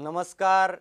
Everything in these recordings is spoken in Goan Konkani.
नमस्कार.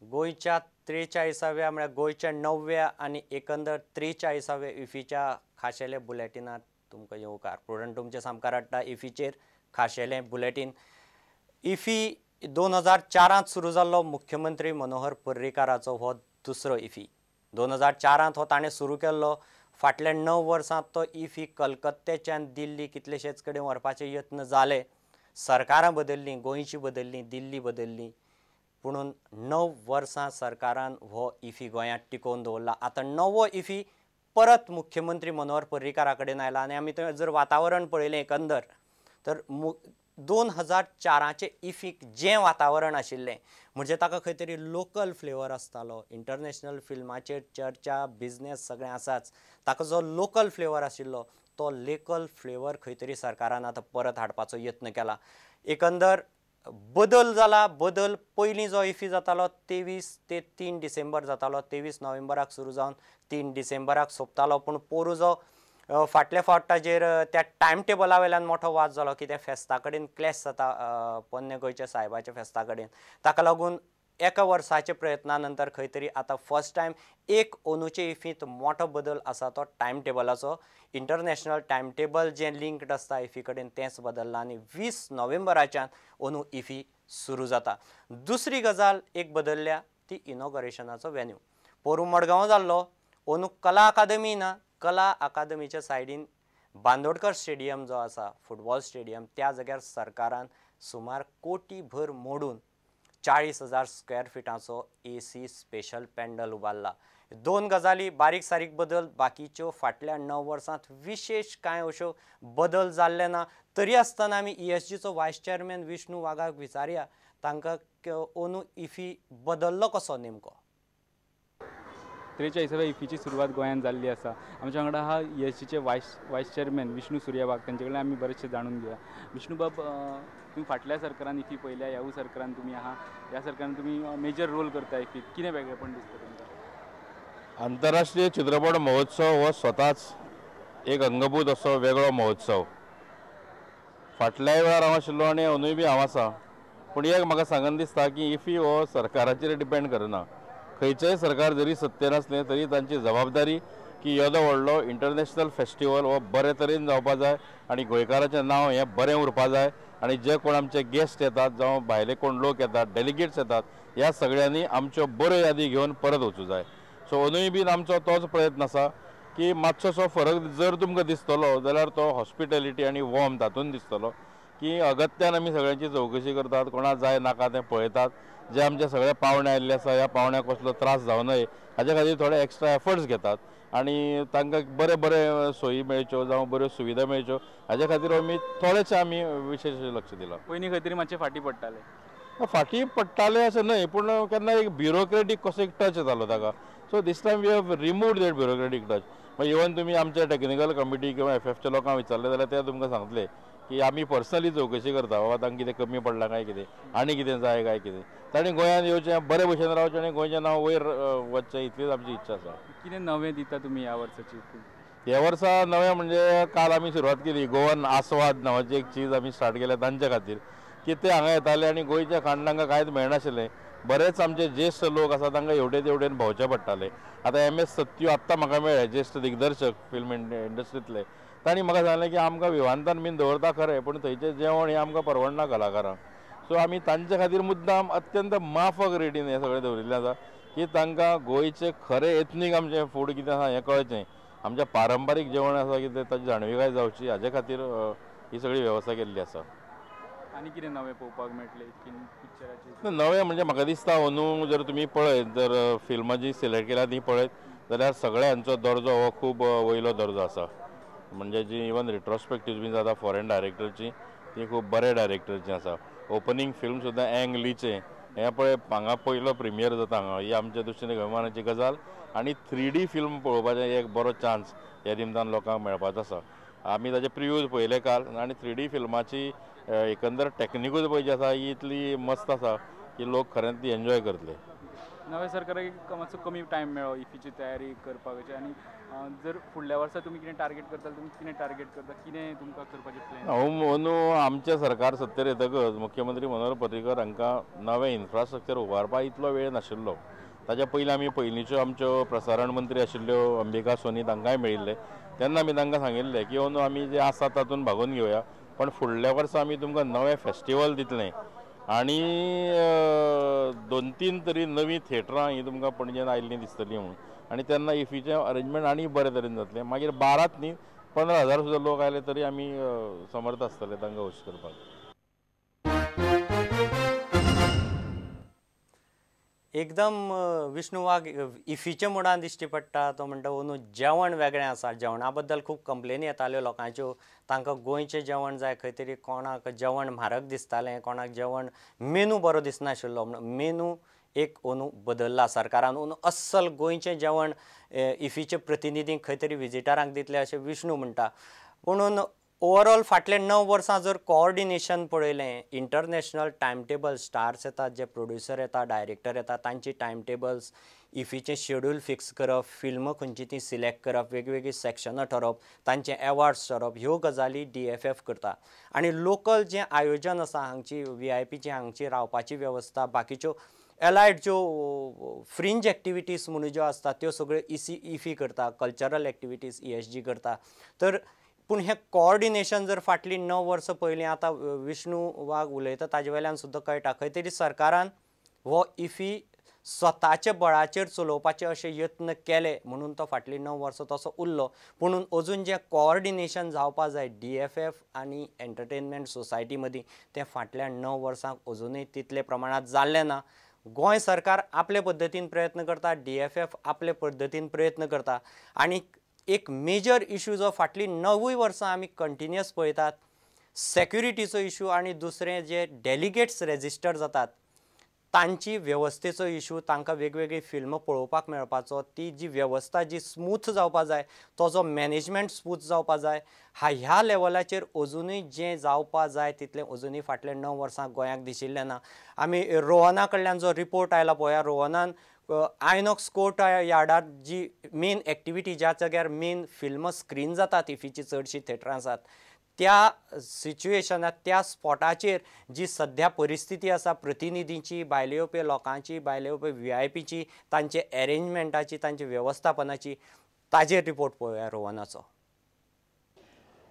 गोंयच्या 43व्या म्हळ्यार गोंयच्या 9व्या आनी एकंदर 43व्या इफीच्या खाशेल्या बुलेटिनांत तुमकां येवकार. प्रुडंट तुमचे सामकार हाडटा इफीचेर खाशेलें बुलेटीन. इफी 2004 सुरू जाल्लो मुख्यमंत्री मनोहर पर्रीकाराचो हो दुसरो इफी. 2004 हो ताणें सुरू केल्लो. फाटल्या 9 वर्सांत तो इफी कलकत्त्याच्यान दिल्ली कितलेशेच कडेन व्हरपाचे यत्न जाले. सरकारां बदल्लीं, गोंयची बदल्लीं, दिल्ली बदल्ली, पुणून 9 वर्सां सरकारान हो इफी गोंयांत टिकोवन दवरला. आतां नवो इफी परत मुख्यमंत्री मनोहर पर्रीकारा कडेन आयला आनी आमी थंय जर वातावरण पळयलें एकंदर तर 2004 इफीक जें वातावरण आशिल्लें म्हणजे ताका खंय तरी लोकल फ्लेवर आसतालो. इंटरनॅशनल फिल्माचेर चर्चा, बिजनेस सगळें आसाच, ताका जो लोकल फ्लेवर आशिल्लो तो लोकल फ्लेवर खंय तरी सरकारान आतां परत हाडपाचो यत्न केला. एकंदर बदल जाला. बदल पयलीं जो इफी जातालो 23 ते 3 डिसेंबर जातालो. 23 नोव्हेंबराक सुरू जावन 3 डिसेंबराक सोंपतालो. पूण पोरूं जो फाटल्या फावट ताजेर त्या टायम टेबला वयल्यान मोठो वाद जालो की त्या फेस्ता कडेन क्लॅश जाता, पोन्ने गोंयच्या सायबाच्या फेस्ता कडेन. ताका लागून एका वर्साच्या प्रयत्ना नंतर खंय तरी आतां फर्स्ट टायम एक अंदूचे इफींत मोठो बदल आसा तो टायम टेबलाचो. इंटरनॅशनल टायम टेबल जें लिंक्ड आसता इफी कडेन तेंच बदल्लां आनी 20 नोव्हेंबराच्यान अंदू इफी सुरू जाता. दुसरी गजाल एक बदल्ल्या ती इनॉग्रेशनाचो वेन्यू. पोरूं मडगांव जाल्लो, अंदू कला अकादमी ना, कला अकादमीच्या सायडीन बांदोडकर स्टेडियम जो आसा, फुटबॉल स्टेडियम, त्या जाग्यार सरकारान सुमार कोटी भर मोडून 40,000 स्क्वेअर फिटाचो AC special pandal उबारला. दोन गजाली बारीक सारीक बदल, बाकीच्यो फाटल्या 9 वर्सांत विशेष कांय अश्यो बदल जाल्ले ना. तरी आसतना आमी ESGचो वायस चेअरमॅन विष्णू वाघाक विचारया तांकां अंदू इफी बदल्लो कसो नेमको. 43व्या इफीची सुरवात गोंयांत जाल्ली आसा. आमच्या वांगडा हा ESGचे वायस चेअरमॅन विष्णू सूर्या वाघ, तांचे कडेन आमी बरेचशें जाणून घेवया. विष्णू बाब, तुमी फाटल्या सरकारान इफी पळयल्या, ह्यावूय सरकारान तुमी आहा, ह्या सरकारान तुमी मेजर रोल करता इफीत, कितें वेगळेपण दिसता तुमकां? आंतरराष्ट्रीय चित्रपट महोत्सव हो स्वताच एक अंगभूत असो वेगळो महोत्सव. फाटल्याय वेळार हांव आशिल्लो आनी अंदूय बी हांव आसा. पूण एक म्हाका सांगन दिसता की इफी हो सरकाराचेर डिपेंड करना. खंयचेय सरकार जरी सत्तेर आसलें तरी तांची जबाबदारी की येदो व्हडलो इंटरनॅशनल फेस्टिवल हो बरे तरेन जावपा जाय आनी गोंयकाराचें नांव हें बरें उरपा जाय आनी जे कोण आमचे गेस्ट येतात जावं भायले कोण लोक येतात, डेलिगेट्स येतात, ह्या सगळ्यांनी आमच्यो बऱ्यो यादी घेवन परत वचूं जाय. सो अंदूय बीन आमचो तोच प्रयत्न आसा की मातसोसो फरक जर तुमकां दिसतलो जाल्यार तो हॉस्पिटॅलिटी आनी वॉर्म तातूंत दिसतलो की अगत्यान आमी सगळ्यांची चवकशी करतात, कोणा जाय नाका तें पळयतात. जे आमचे सगळे पावणे आयिल्ले आसा ह्या पावण्याक कसलो त्रास जावं नये हाजे खातीर थोडे एक्स्ट्रा एफर्ट्स घेतात आनी तांकां बरे बरे सोयी मेळच्यो जावं बऱ्यो सुविधा मेळच्यो हाजे खातीर आमी थोडेशें आमी विशेश लक्ष दिलां. पयलीं खंय तरी मातशें फाटीं पडटाले. फाटीं पडटाले अशें न्हय, पूण केन्ना एक ब्युरोक्रेटीक कसो एक टच जालो ताका. So this time we have removed that bureaucratic touch. मागीर इवन तुमी आमच्या टॅक्निकल कमिटी किंवा FFच्या लोकांक विचारलें जाल्यार ते तुमकां सांगतले की आमी पर्सनली चवकशी करता, बाबा तांकां कितें कमी पडलां काय कितें, आनी कितें जाय काय कितें. तांणी गोंयांत येवचें, बरे भशेन रावचें आनी गोंयचें नांव वयर वचचें इतलीच आमची इच्छा आसा. कितें नवें दिता तुमी ह्या वर्साची? ह्या वर्सा नवें म्हणजे काल आमी सुरवात केली गोवन आस्वाद नांवाची एक चीज आमी स्टार्ट केल्या तांचे खातीर की ते हांगा येताले आनी गोंयचें खाण तांकां कांयच मेळनाशिल्लें. बरेच आमचे ज्येश्ठ लोक आसा तांकां हेवटेन तेवटेन भोंवचें पडटालें. आतां MS सत्यू आत्तां म्हाका मेळ्ळे, ज्येश्ठ दिग्दर्शक फिल्म इंडस्ट्रींतले, तांणी म्हाका सांगलें की आमकां विमानतळ बीन दवरता खरें, पूण थंयचें जेवण हें आमकां परवडना कलाकारांक. सो आमी तांचे खातीर मुद्दाम अत्यंत माफक रेटीन हें सगळें दवरिल्लें आसा की तांकां गोंयचें खरें एथनीक आमचें फूड कितें आसा हें कळचें, आमचें पारंपारीक जेवण आसा कितें ताची जाणविकाय जावची हाजे खातीर ही सगळी वेवस्था केल्ली आसा. आनी कितें नवें पळोवपाक मेळटलें पिक्चराचेर? नवें म्हणजे म्हाका दिसता अंदू जर तुमी पळयत, जर फिल्मां जी सिलेक्ट केल्या ती पळयत जाल्यार सगळ्यांचो दर्जो हो खूब वयलो दर्जो आसा. म्हणजे जी इवन रिट्रोस्पेक्टीव बीन जाता फॉरेन डायरेक्टरची ती खूब बरे डायरेक्टरची आसा. ओपनींग फिल्म सुद्दां अँग लीचें हें पळय हांगा पयलो प्रिमियर जाता हांगा, ही आमच्या दृश्टीन एक अभिमानाची गजाल. आनी 3D film पळोवपाचें एक बरो चान्स ह्या निमतान लोकांक मेळपाचो आसा. आमी ताजे प्रिव्यूज पळयले काल आनी 3D फिल्माची एकंदर टॅक्निकूच पळय जी आसा ही इतली मस्त आसा की लोक खरेंच ती एन्जॉय करतले. नव्या सरकाराक मातसो कमी टायम मेळ्ळो इफ्फीची तयारी करपाक आनी जर फुडल्या वर्सा तुमी कितें टार्गेट करता, तुमी कितें टार्गेट करता, कितें तुमकां करपाचें प्लॅन? हांव अंदू आमचें सरकार सत्तेर येतकच मुख्यमंत्री मनोहर पर्रीकर हांकां नवें इन्फ्रास्ट्रक्चर उबारपा इतलो वेळ नाशिल्लो. ताच्या पयलीं आमी पयलींच्यो आमच्यो प्रसारण मंत्री आशिल्ल्यो अंबिका सोनी तांकांय मेळिल्ले, तेन्ना आमी तांकां सांगिल्लें की अंदू आमी जे आसा तातूंत भागोवन घेवया, पण फुडल्या वर्सा आमी तुमकां नवें फेस्टिवल दितलें आनी 2-3 तरी नवीं थिएटरां ही तुमकां पणजेन आयिल्लीं दिसतलीं म्हणून. आनी तेन्ना इफ्फीचें अरेंजमेंट आनी बरे तरेन जातलें. मागीर 12 न्ही 15,000 सुद्दां लोक आयले तरी आमी समर्थ आसतले तांकां होस्ट करपाक. एकदम विष्णू वाघ इफ्फीच्या मुडान दिश्टी पडटा. तो म्हणटा अंदू जेवण वेगळें आसा, जेवणा बद्दल खूब कंप्लेनी येताल्यो लोकांच्यो, तांकां गोंयचें जेवण जाय, खंय तरी कोणाक जेवण म्हारग दिसतालें, कोणाक जेवण मेनू बरो दिसनाशिल्लो. म्हणून मेनू एक अंदू बदल्ला सरकारान, अंदू अस्सल गोंयचें जेवण इफ्फीचे प्रतिनिधींक खंय तरी विजिटरांक दितले अशें विष्णू म्हणटा. पुणून ओवरऑल फाटले 9 वर्सां जर कोऑर्डिनेशन पळयलें, इंटरनॅशनल टायम टेबल, स्टार्स येतात, जे प्रोड्युसर येता, डायरेक्टर येता, तांची टायम टेबल्स, इफ्फीचें शेड्यूल फिक्स करप, फिल्मां खंयची ती सिलेक्ट करप, वेगवेगळीं सॅक्शनां ठरोवप, तांचे एवॉर्ड्स ठरोवप, ह्यो गजाली DFF करता. आनी लोकल जें आयोजन आसा, हांगची VIPची हांगची रावपाची वेवस्था, बाकीच्यो एलायड ज्यो फ्रिंज एक्टिविटीज म्हणून ज्यो आसता त्यो सगळ्यो इफ्फी करता, कल्चरल एक्टिविटीज ESG करता. तर पूण हें कोऑर्डिनेशन जर फाटलीं 9 वर्सां पयलीं, आतां विष्णू वाघ उलयता ताजे वयल्यान सुद्दां कळटा खंय तरी सरकारान हो इफ्फी स्वताच्या बळाचेर चलोवपाचे अशे यत्न केले म्हणून तो फाटलीं 9 वर्सां तसो उरलो. पुणून अजून जें कोऑर्डिनेशन जावपा जाय DFF आनी एंटरटेनमेंट सोसायटी मदीं तें फाटल्या 9 वर्सांक अजुनूय तितले प्रमाणांत जाल्लें ना. गोंय सरकार आपले पद्दतीन प्रयत्न करता, DFF आपले पद्दतीन प्रयत्न करता. आनी एक मेजर इशू जो फाटलीं 9 वर्सां आमी कंटिन्युअस पळयतात, सेक्युरिटीचो इशू आनी दुसरें जे डेलिगेट्स रेजिस्टर जातात तांची वेवस्थेचो इशू, तांकां वेगवेगळीं फिल्मां पळोवपाक मेळपाचो, ती जी वेवस्था जी स्मूथ जावपा जाय, तो जो मॅनेजमेंट स्मूथ जावपा जाय, ह्या लेवलाचेर अजुनूय जें जावपा जाय तितलें अजुनूय फाटले 9 वर्सां गोंयाक दिशिल्लें ना. आमी रोहना कडल्यान जो रिपोर्ट आयला पळोवया, रोहनान आयनॉक्स कोर्ट यार्डार जी मेन एक्टिविटी, ज्या जाग्यार मेन फिल्मां स्क्रीन जातात इफ्फीची चडशीं थेटरां आसात, त्या सिच्युएशनात त्या स्पॉटाचेर जी सद्या परिस्थिती आसा प्रतिनिधींची, भायले येवपी लोकांची, भायले येवपी VIPची, तांचे एरेंजमेंटाची, तांचे वेवस्थापनाची, ताजेर रिपोर्ट पळोवया रोहनाचो.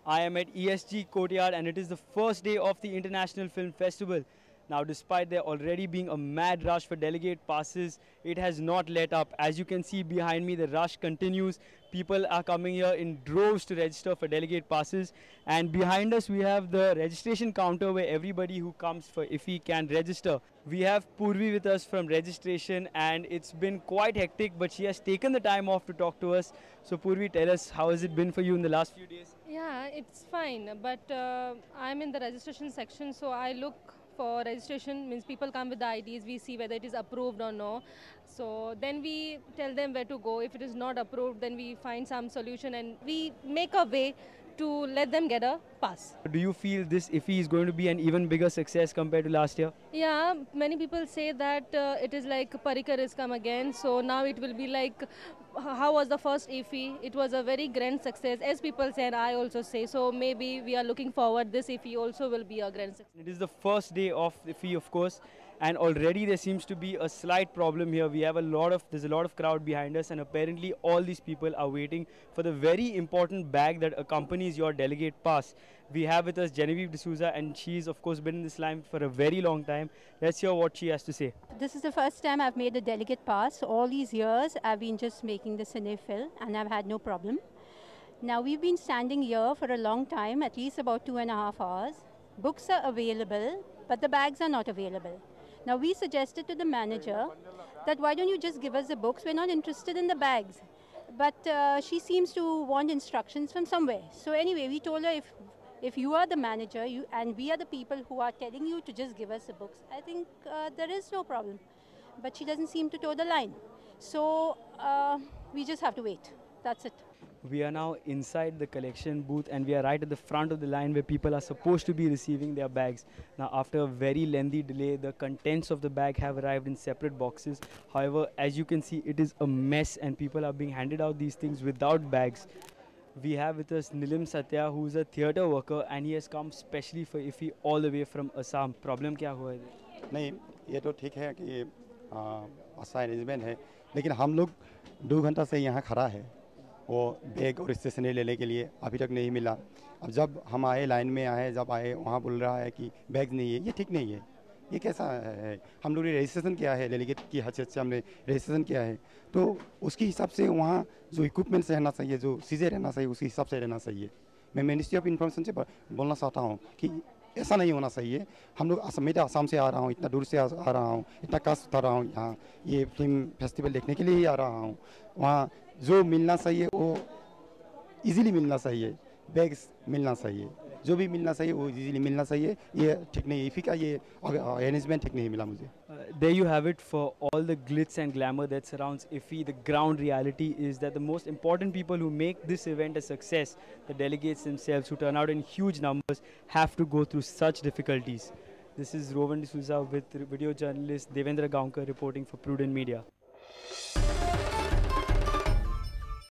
I am at ESG Courtyard and it is the first day of the International Film Festival. Now, despite there already being a mad rush for delegate passes, it has not let up. As you can see behind me, the rush continues. People are coming here in droves to register for delegate passes. And behind us, we have the registration counter where everybody who comes for IFFI can register. We have Purvi with us from registration, and it's been quite hectic, but she has taken the time off to talk to us. So Purvi, tell us, how has it been for you in the last few days? Yeah, it's fine, but I'm in the registration section, so I look for registration. Means people come with the IDs, we see whether it is approved or no. So then we tell them where to go. If it is not approved, then we find some solution and we make a way to let them get a pass. Do you feel this IFFI is going to be an even bigger success compared to last year? Yeah, many people say that it is like Parrikar has come again, so now it will be like, how was the first IFFI? It was a very grand success, as people say and I also say. So maybe we are looking forward, this IFFI also will be a grand success. It is the first day of IFFI, of course, and already there seems to be a slight problem here. We have there's a lot of crowd behind us, and apparently all these people are waiting for the very important bag that accompanies your delegate pass. We have with us Genevieve D'Souza, and she's of course been in this line for a very long time. Let's hear what she has to say. This is the first time I've made a delegate pass. All these years I've been just making the Cinephil and I've had no problem. Now we've been standing here for a long time, at least about 2.5 hours. Books are available, but the bags are not available. Now we suggested to the manager that why don't you just give us the books, we're not interested in the bags. But she seems to want instructions from somewhere. So anyway, we told her if you are the manager and we are the people who are telling you to just give us the books, I think there is no problem. But she doesn't seem to toe the line. So we just have to wait. That's it. We are now inside the collection booth and we are right at the front of the line where people are supposed to be receiving their bags. Now, after a very lengthy delay, the contents of the bag have arrived in separate boxes. However, as you can see, it is a mess and people are being handed out these things without bags. We have with us Nilim Satya, who is a theatre worker and he has come specially for IFFI all the way from Assam. Problem क्या हुआ है? नहीं, ये तो ठीक है कि अच्छा अरेंजमेंट है, लेकिन हम लोग 2 घंटा से यहाँ खड़ा है, वो बैग और स्टेशनरी लेने के लिए अभी तक नहीं मिला। अब जब हम आए, लाइन में आए, जब आए वहाँ बोल रहा है कि बैग नहीं है। ये ठीक नहीं है, ये कैसा है? हम लोग ने रजिस्ट्रेशन किया है, डेलीगेट की हैसियत से हमने रजिस्ट्रेशन किया है, तो उसके हिसाब से वहाँ जो इक्विपमेंट्स रहना चाहिए, जो चीज़ें रहना चाहिए, उसके हिसाब से रहना चाहिए। मैं मिनिस्ट्री ऑफ इन्फॉर्मेशन से बोलना चाहता हूँ कि ऐसा नहीं होना चाहिए। हम लोग असम, मैं तो असम से आ रहा हूँ, इतना दूर से आ रहा हूँ, इतना कष्ट उठा रहा हूँ, यहाँ ये फिल्म फेस्टिवल देखने के लिए ही आ रहा हूँ। वहाँ जो मिलना चाहिए वो इजीली मिलना चाहिए, बैग्स मिलना चाहिए, जो भी मिलना चाहिए वो इजीली मिलना चाहिए। ये ठीक नहीं, इफ़ी का ये अरेंजमेंट ठीक नहीं मिला मुझे। There you have it for all the glitz and glamour that surrounds IFFI. The ground reality is that the most important people who make this event a success, the delegates themselves who turn out in huge numbers, have to go through such difficulties. This is Rowan D'Souza with video journalist Devendra Gaonkar reporting for Prudent Media.